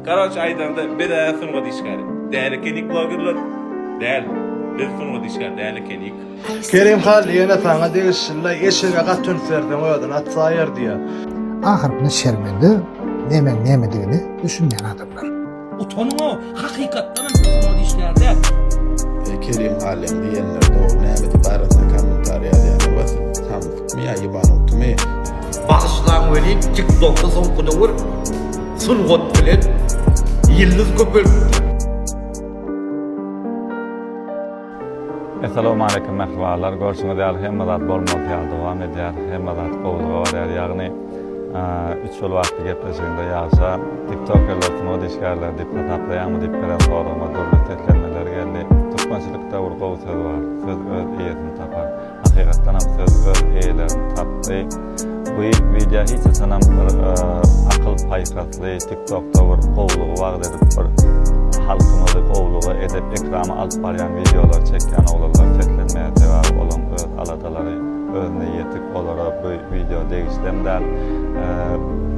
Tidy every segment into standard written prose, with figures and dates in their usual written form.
Karoç aýdanda biz-ä sungat işgäri däl ekenik blogerler däl biz sungat işgäri däl ekenik. Kerim Hally ýene saňa degişli eşege gaty üns berseň özüni atsaýar diýýär. Ahyrynda şermende nemäň nämedigini düşünmeýän adamlar. Utanyňo hakykatdanam siz sungat işgäri däl. Kerim Hallyň diýenleri dogry näme diýip arasynda kommentariý ýazýanlar bar siz samsykmy ýa ýebanutmy. Bagyşlaň welin tiktokda soňky döwür sungat bilen ýyldyz köpelipdir. Essalawmaleýkim mähribanlar! Görşüňiz ýaly hemme zat bolmalysy ýaly dowam edýär. Hemme zat gowulyga barýar. Ýagny üç ýyl wagtly gepleşiginde ýagşa tiktokerler sungat işgärleri diýip hasaplaýaňmy diýip beren soragyma dürli seslenmeler geldi. Türkmençilikde bir gowy söz bar. Söz öz eýesini tapar. Hakykatdanam söz öz eýelerini tapdy. Bu wideo hiç haçanam bir akyl paýhasly tiktokda bir gowulygy wagyz edip bir halkymyzy gowulyga edep ekrama alyp barýan wideolar çekýän oglanlar seslenmeýär sebäbi olaň öz aladalary özüne ýetik olara bu wideo degişlem däl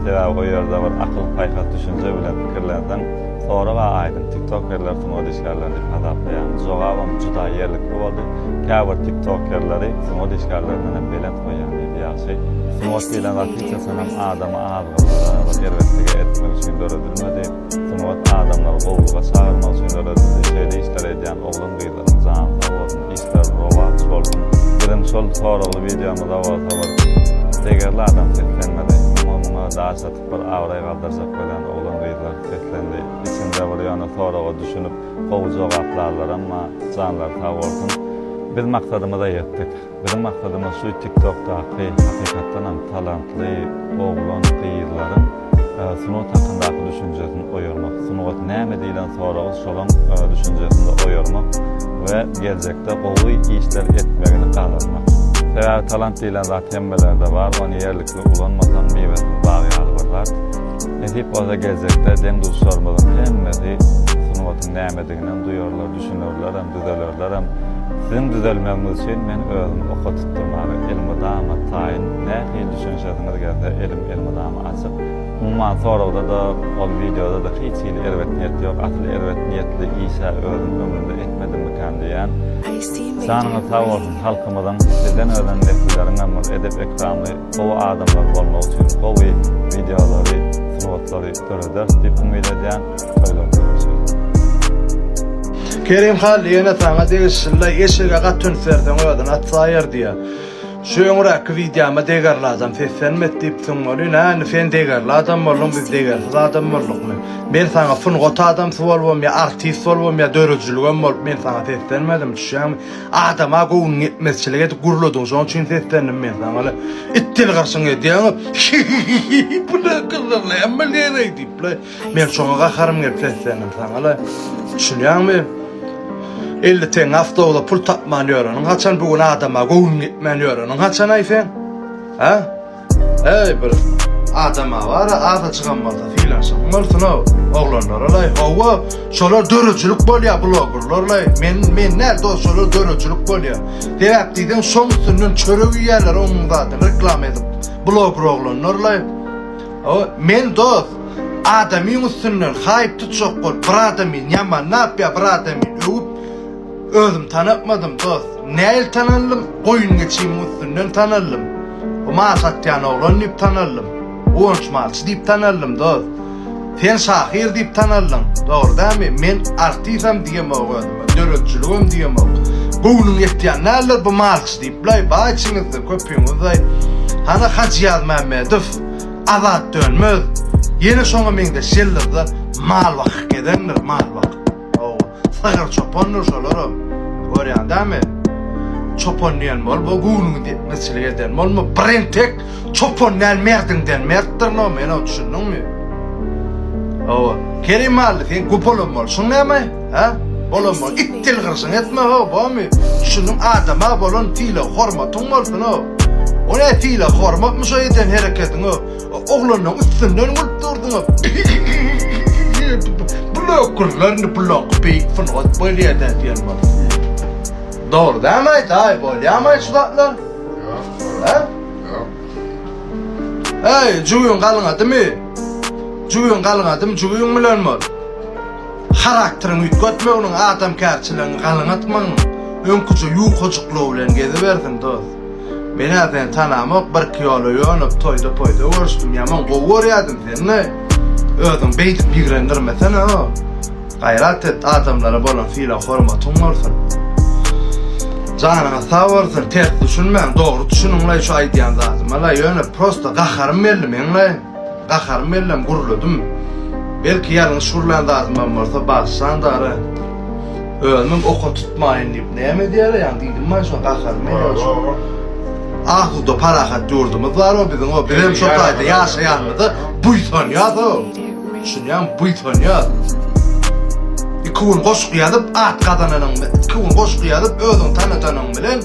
sebäbi o ýerde bir akyl paýhas düşünje bilen pikirlenseň Soraga aýdyň tiktokerler sungat işgärleri diýip hasaplaýan. Jogabam juda ýerlikli boldy. Käbir tiktokerleri sungat işgärlerindenem belent goýýan diýdi ýagşy. Sungat diýlen zat hiç haçanam adamy azgynlyga we erbetlige etmek üçin döredilmedi. Sungat adamlary gowulyga çagyrmak üçin döredildi. Şeýle işleri edýän oglan-gyzlaryň jany sag bolsun, işleri rowaç bolsun. Biziň şol soragly wideomyza bolsa bir degerli adam seslenmedi. Oňa muňa daş atyp bir abraý galdyrjak bolýan oglan-gyzlar seslendi. Içinde bir ýöne soraga düşünip gowy jogaplarlaram bar. Janlary sag bolsun. Biz maksadymyza ýetdik. Biziň maksadymyz şu TikTokdaky hakykatdanam talantly oglan gyzlaryň sungat hakyndaky düşünjesini oýarmak. Sungat näme diýlen soragy şolaň düşünjesinde oýarmak we geljekde gowy işler etmegini gazanmak. Sebäbi talant diýlen zat hemmelerde bar, ony ýerlikli ulanmasaň miwesiz bag ýaly bir zat. Nesip bolsa geljekde deň-duşlarymyzyň hemmesi sungatyň nämediginem duýarlar, düşünerlerem, düzelerlerem. Siziň düzelmegiňiz üçin men özümi oka tutdurmaga elmydama taýyn. Nähili düşünişesiňiz gelse elim elmydama açyk. Umuman soragda-da, ol wideoda-da hiç hili erbet niýet ýok. Asyl erbet niýetli iş-ä özüm ömrümde etmedimmikäm diýýän. Janyňyz sag bolsun, halkymyzyň, sizden özen nesilleriňem bir edep-ekramly, gowy adamlar bolmagy üçin gowy wideolary, sungatlary dörederis diýip umyt edýän. Toýlarda görüşeris. Kerim Hally ýene saňa degişli eşege gaty üns berseň özüni atsaýar diýýär. Şu öňräkki wideoma degerli adam seslenmedi diýipsiň welin hä indi sen degerli adam bolduň biz degersiz adam boldukmy? Men saňa sungat adamsy bolubam ýa artist bolubam ýa döredijiligem bolup men saňa seslenmedim düşýäňmi? Adama göwnüň ýetmezçilik edip gürlediň şoň üçin seslendim men saňa le it ýylgyrşyň edýäňä hihihihi bu ne gyzlar näme bilýäreý diýip le Men şoňa gaharym gelip seslendim saňa-la. Düşünýäňmi? 50 teňňe awtobusa pul tapman ýöreniň haçan bu gün adama göwnüň ýetmän ýöreniň haçan-aý sen? Hä? Eý bir adama bar-a azajygam bolsa sylanşygyň bolsun-ow oglanlara-laý. Hawa, şolar döredijilik bolýar blogerlar-laý. Men men däl dos şolar döredijilik bolýar. Sebäp diýseň şoň üstünden çörek iýýärler onuň zadyny reklama edip bloger oglanlar-laý. Hawa, men dost, adamyň üstünden haýp tutjak bolup, bir adamyny ýamanlap ýa bir adamyny öwüp, özüm tanatmadym, dost. Nähili tanaldym? Goýun-geçimiň üstünden tanaldym. Bu mal satýan oglan diýip tanaldym. Guwanç malçy diýip tanaldym, dost. Sen şahyr diýip tanaldyň, dogry dälmi? Men artisam diýemok özüme, döredijiligem diýemok. Göwnüň ýetýän däldir bu malçy diýip-laý, baý içiňizde köpüňiz-aý. Hany Hajy Ýazmämmedow? Azat dönmez. Ýene şoňa meňzeş ýyldyzlar mal bakyp gezendir, mal bakyp. Hawa, sygyr çopandyr şolaram. Görýäň dämi? Çopan diýen bolup, o göwnüňi ýetmezçilik eden bolma. Bir entek çopan däl merdiňden mertdir no, men o düşündiňmi? Hawa, Kerim Mally sen gopalan bolşuň näme? Hä? Bolan bol. It dil gyrşyň etme ho, bomy? Düşündiň adama bolan sylag hormatyň bolsun ho. O ne sylag hormatmy şo eden hereketiň ho. Oglanlaň üstünden gülüp durduň ho. Bloggerler indi blog beýik sungat bolýa dä diýen bol. Dogry dämi aýdaý bolýamy şu zatlar? Ýok. Hä? Ýok. Eý, jübiň galyňadymy? Jübiň galňadym, jübiň bilen bol. Harakteriňi üýtgetmeginiň, adamkärçiligiňi galňatmagyň, öňküje ýukajyklygy bilen gezibersin, dost. Men-ä seni tanamok, birki ýola ýönüp, toýda-poýda görüşdim, ýaman gowy görýärdim seni. Özüňi beýdip ýigrendirmesene-o. Gaýrat et, adamlara bolan sylag-hormatyň bolsun. Janyňyz sag bolsun, ters düşünmäň, dogry düşüniňlaý şu aýdýan zadyma-laý, ýöne prosta gaharym geldi meňlaý. Gaharym geldem gürledim. Belki ýalňyş gürlän zadymam bolsa bagyşlaň dara. Özümem oka tutmaýyn diýip näme edýärä ýaňy diýdim maý şo gaharym gelýär şo. Asuda parahat ýurdumyz bar o biziň o bizem şo taýda ýaşaýanymyza buýsanýas o. Düşünýäňmi buýsanýas. Iki gün goşgy ýazyp at gazananyň iki gün goşgy ýazyp özüňi tanatanyň bilen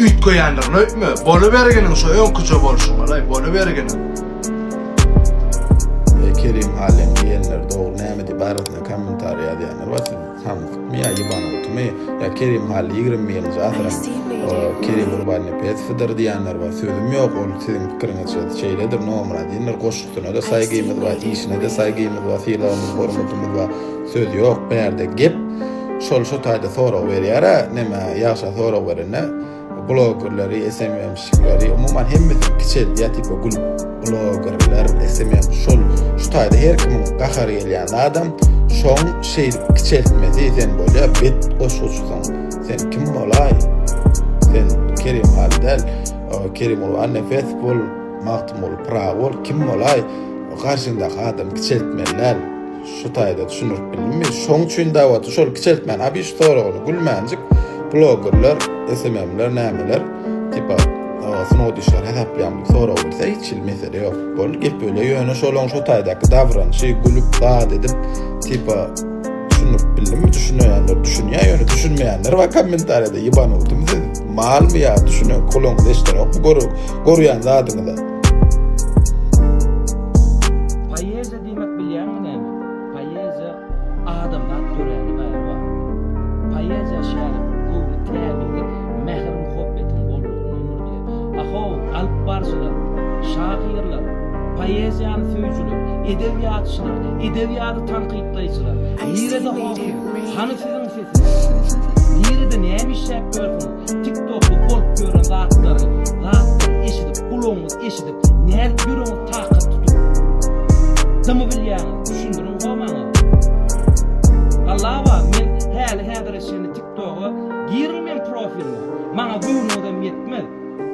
Üýtgeýändirin öýtme, boluberginiň şo öňküje bolşuňalaý, boluberginiň. Eý Kerim Hallyň diýenleri dogry näme diýip arasynda kommentariý ýazýanlar bar siz samsykmy ýa ýebanutymy ýa Kerim Hally 21-nji asyryň Kerim Gurbannepesowdyr diýenler bar sözüm ýok ol siziň pikiriňizçe şeýledir nomer odindir goşgusyna-da saýgymyz bar işine-de saýgymyz bar sylagymyz hormatymyz bar söz ýok bärde gep Şol şo taýda sorag berýär-ä, neme, ýagşa sorag berende blogerleri, SMM-şikleri, umuman hemmesini kiçeldýär, tipa gülüp blogerler, SMM şol şu taýda her kimiň gahary gelýän zadam şoň şeýdip kiçeltmesi sen bolýa bet goşguçysyň. Sen kim bolaý? Sen Kerim Hally däl, Kerim Gurbannepesow bol, Magtymguly Pyragy bol, kim bolaý? Garşyňdaky adamy kiçeltmeli däl. Şu taýda düşündirip bildimmi? Şoň üçin dawatly şol kiçeltmän abi şu soragyny gülmänjik blogerler, SMM-ler nämeler tipa sungat işgäri hasaplaýan bu sorag berse hiç hili mesele ýok. Boldy gep öyle ýöne şolaň şo taýdaky davranyşy gülüp zat edip tipa düşündirip bildimmi? Düşünýänler düşünýär ýöne düşünmeýänler bar kommentariýada ýebanutymy siz malmy ýa düşünen kulagyňyz eşidenokmy görýän zadyňyza. Poeziýa diýmek bilýäňmi näme? Poeziýa adamzat döräli bäri bar. Poeziýa şärik göwni tämizlik, mähir-muhabbetiň bollugyndandyr diýýär. A-how, alypbaryjylar, şahyrlar, poeziýany söýüjiler, edebiýatçylar, edebiýady tankytlaýjylar, nirede how siz? Hany siziň sesiňiz? Nirede näme işläp ýörsüňiz? TikTokda bolup ýören zatlary, zatlary eşidip, gulagyňyz eşidip, nädip ýüregiňiz takat tutup, dymybilýäňiz? Düşündiriň ho maňa. Allaba, men häli-häzire çenli TikToga giriň meň profilime. Maňa göwnüňizem ýetmez.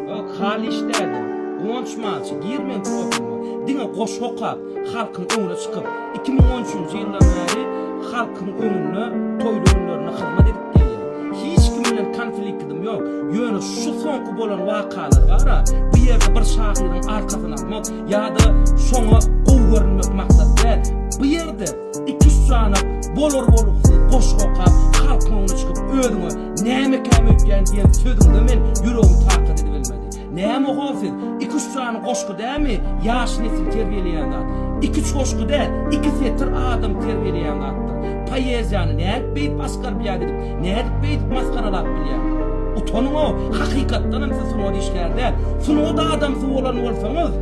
Ýok, Halyş däde, Guwanç malçy, gir meň profilime. Diňe goşgy okap, halkyň öňüne çykyp, 2013-nji ýyldan bäri halkyň öňünde toýly günlerinde hyzmat edip gelýän. Hiç kim bilen konfliktim ýok. Ýöne şu soňky bolan wakalar bar-a, bu ýerde bir şahyryň arkasyny almak ýa-da şoňa gowy görünmek maksat däl. Bu ýerde iki-üç sany bolar-bolgusyz goşgy okap, halkyň öňüne çykyp özüňe nämekäm öýtýän diýen sözüňde men ýüregim takat edibilmedi. Näme hol siz? Iki-üç sany goşgy dälmi ýaş nesli terbiýeleýän zat? Iki-üç goşgy däl, iki setir adam terbiýeleýän zatdyr. Poeziýany nädip beýdip oskorblýat edip, nädip beýdip masgaralap bilýäňiz? Utanyň-ow, hakykatdanam siz sungat işgäri däl. Sungat adamsy bolan bolsaňyz,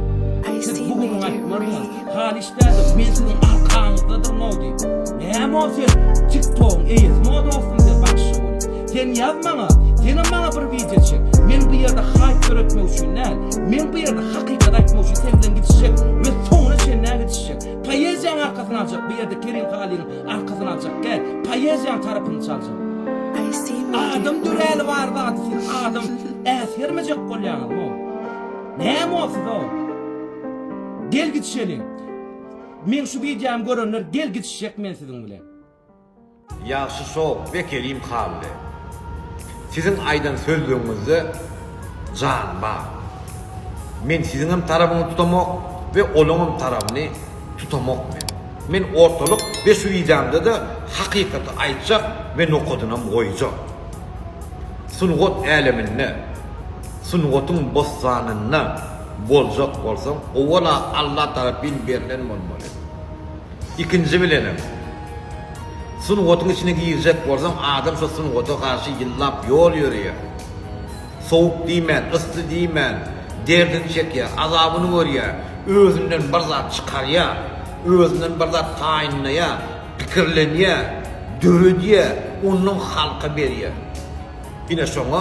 siz bu gürrüňi aýtmardyňyz. Halyş däde, men siziň arkaňyzdadyryn-ow diýip. Näme-ow sen TikTogyň eýesimi-ow dostum sen bagşy bolup. Sen ýaz maňa, senem maňa bir wideo çek. Men bu ýerde haýp döretmek üçin däl, men bu ýerde hakykaty aýtmak üçin sen bilen gidişjek we soňuna çenli gidişjek. Poeziýaň arkasyny aljak, bu ýerde Kerim Halynyň arkasyny aljak däl, poeziýaň tarapyny çaljak. Adam döräli bar zady siz adam äsgermejek bolýaňyzmy? Näme o siz o? Gel gidişeliň. Meň şu wideomy görenler gel gidişjek men siziň bilen. Ýagşy şow we Kerim Hally. Siziň aýdan sözleriňizde jan bar. Men siziňem tarapyňyzy tutamok we olaňam tarabyny tutamok men. Men ortalyk we şu wideomda-da hakykaty aýtjak we nokadynam goýjak. Sungat äleminde, sungatyň bossanynda boljak bolsaň owal-a Alla tarapyn berlen bolmaly. Ikinji bilenem, sungatyň içine girjek bolsaň, adam şo sungata garşy ýyllap ýol ýöreýär. Sowuk diýmän, yssy diýmän, derdini çekýär, azabyny görýär, özünden bir zat çykarýar. Özünden bir zat taýynlaýar, pikirlenýär, döredýär, ondan halka berýär. Ine şoňa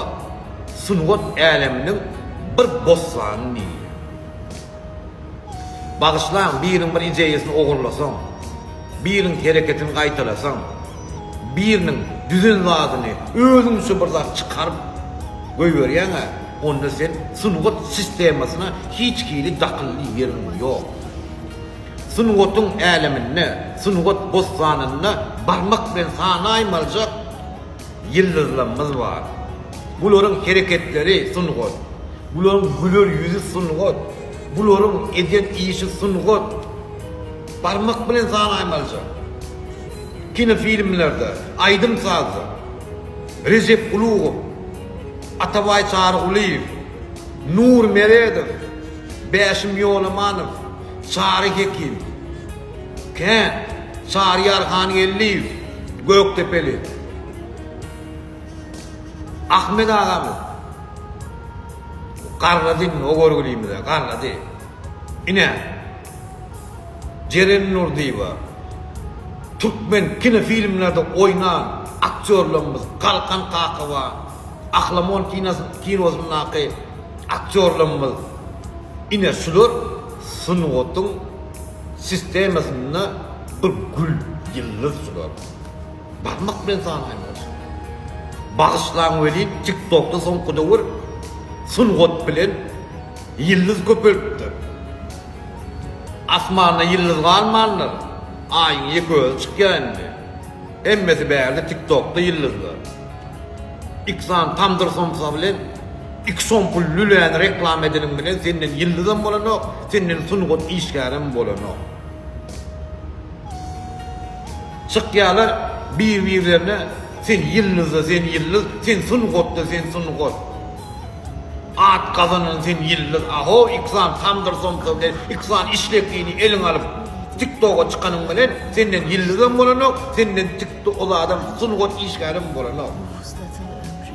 sungat äleminiň bir bossany diýilýär. Bagyşlaň, biriniň bir ideýasyny ogurlasaň, biriniň hereketini gaýtalasaň, biriniň düzen zadyny özüňçe bir zat çykaryp goýberýäň-ä, onda sen sungat sistemasyna hiç hili dakylly ýeriň ýok. Sungatyň äleminde, sungat bossanynda barmak bilen sanaýmaljak ýyldyzlarymyz bar. Bularyň hereketleri sungat. Bularyň güler ýüzi sungat. Bularyň eden işi sungat. Barmak bilen sanaýmalyja. Kinofilmlerde, aýdym-sazda Rejep Ulugow, Atabaý Çarygulyýew, Nur Meredow, Bäşim Ýolamanow, Çary Hekim, kän, Çaryýar Hangeldiýew, Gökdepeli. Ahmet agamyz garrady indi o görgülimize garrady. Ine Jeren Nurdyýewa türkmen kinofilmlerde oýnan aktýorlarymyz Galkan Kakowa, Ahlamon kinosyndaky aktýorlarymyz ine şular sungatyň sistemasynda bir gül ýyldyz şular. Barmak bilen sanaýmaly. Bagyşlaň welin TikTokda soňky döwür sungat bilen ýyldyz köpelipdir. Asmanda ýyldyz galmandyr. Aýyň ýeke özi çykýar indi. Hemmesi bärde TikTokda ýyldyzlar. Iki sany tamdyr somsa bilen iki som pul lüläni reklama edeniň bilen senden ýyldyzam bolanok, senden sungat işgärem bolanok. Çykýarlar bir-birlerine sen ýyldyzda sen ýyldyz, sen sungatda sen sungat. At gazanan sen ýyldyz aho iki sany tamdyr somsa bilen iki sany işlekini eliňe alyp tiktoga çykanyň bilen senden ýyldyzam bolanok, senden tikto ol adam sungat işgärem bolanok.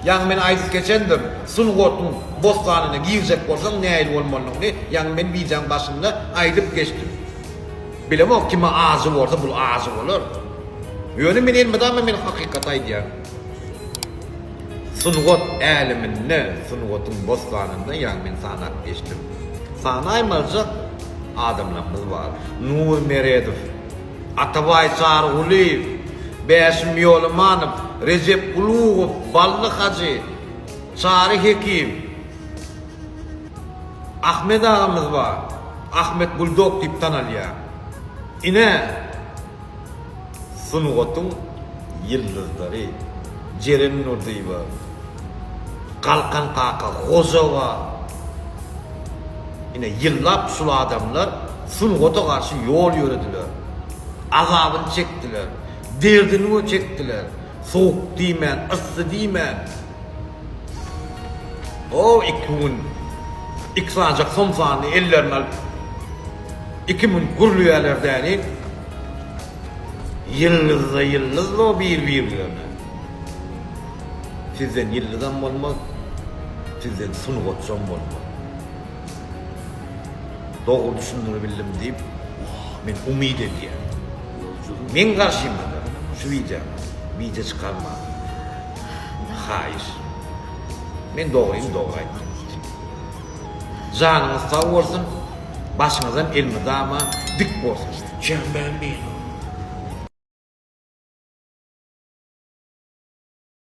Ýaňy men aýdyp geçendim, sungatyň bossanyna girjek bolsaň nähili bolmalydygyny ýaňy men wideoň başynda aýdyp geçdim. Bilemok kime ajy bolsa bul ajy bolar. Ýöne men elmydama men hakykaty aýdýan. Sungat äleminde, sungatyň bossanynda ýaňy men sanap geçdim. Sanaýmaljak adamlarymyz bar. Nur Meredow, Atabaý Çarygulyýew, Bäşim Ýolamanow, Rejep Ulugow, Bally Hajy, Çary Hekim, Ahmet agamyz bar. Ahmet Buldog diýip tanalýar. Ine, sungatyň ýyldyzlary Jeren Nurdyýewa, Galkan kaka Hojawa. Ine, ýyllap şul adamlar sungata garşy ýol ýörediler. Azabyny çekdiler, derdini çekdiler. Sowuk diýmän, yssy diýmän. O iki gün iki sanjak somsany ellerine alyp iki mün gürlüýärler däni. Ýyldyzda ýyldyz o bir-birlerine. Sizden ýyldyzam bolmaz, sizden sungatçam bolmaz. Dogry düşündiribildim diýip men umyt edýän. Meň garşymda-da şu wideoňa wideo çykarmaň. Haýyş. Men dogryny dogry aýtdym. Janyňyz sag bolsun, başyňyzam elmydama dik bolsun. Jambambino.